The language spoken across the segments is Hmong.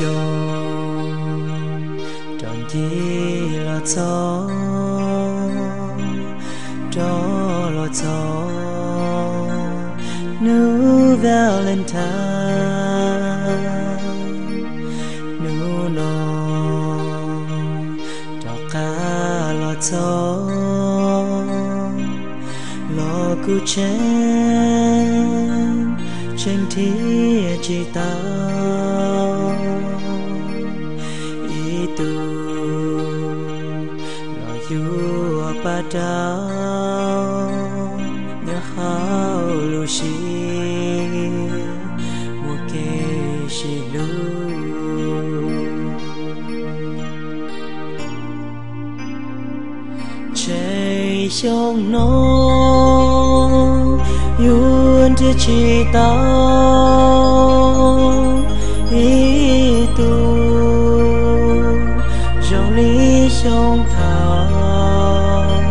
Xyoo rov ncig los txog, rov los txog hnub Valentine, hnub no rov qab los txog los kuj tseeb, tseeb thiaj tsis tau ib tug los yuav pab rau nyob hauv lub siab muaj kev sib hlub. Ntshe xyoo no yuav nrhiav tsis tau ib tug zoo li xyoo thaum,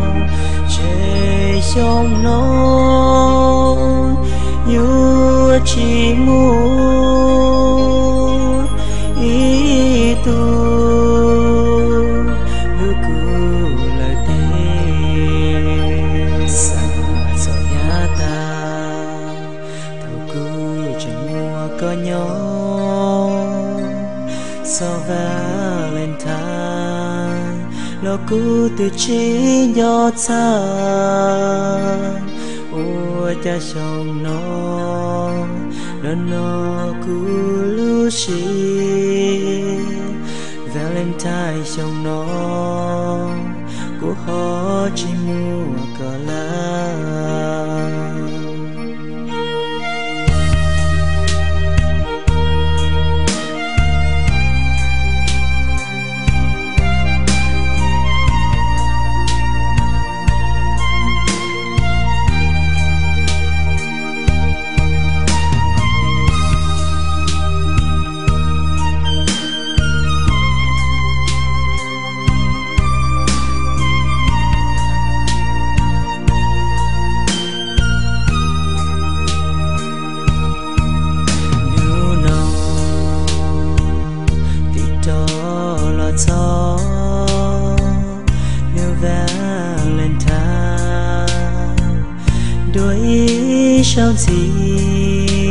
ntshe xyoo no yuav tsis muaj ib tug hlub kuv lawm tiag. Xav txog yav tas thaum kuv tseem muaj koj nyob, txog Valentine los kuv twb tsis nco txhaj. Ua cas xyoo no los no kuv lub siab, Valentine xyoo no kuv ho tsis muaj koj lawm. Hnub no tig rov los txog hnub Valentine, dua ib zaug ntxiv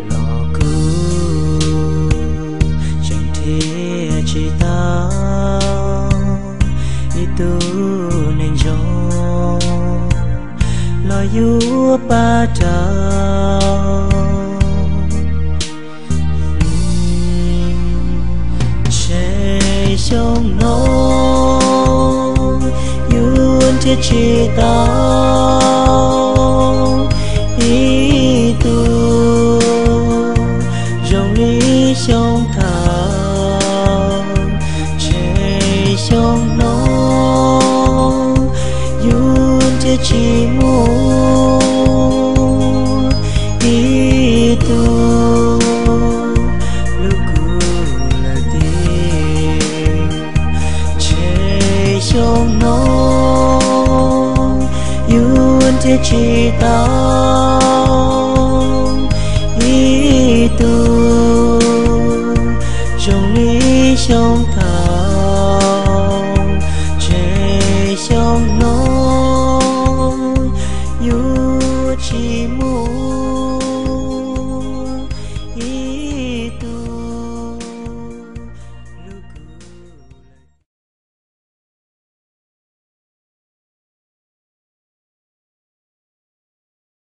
los kuv tseem nrhiav tsis tau ib tug neeg zoo los yuav pab rau. Ntshe xyoo no yuav nrhiav tsis tau ib tug zoo li xyoo thaum, ntshe xyoo no yuav nrhiav tsis muaj ib tug hlub kuv lawm tiag. Ntshe xyoo no yuav nrhiav tsis tau ib tug zoo li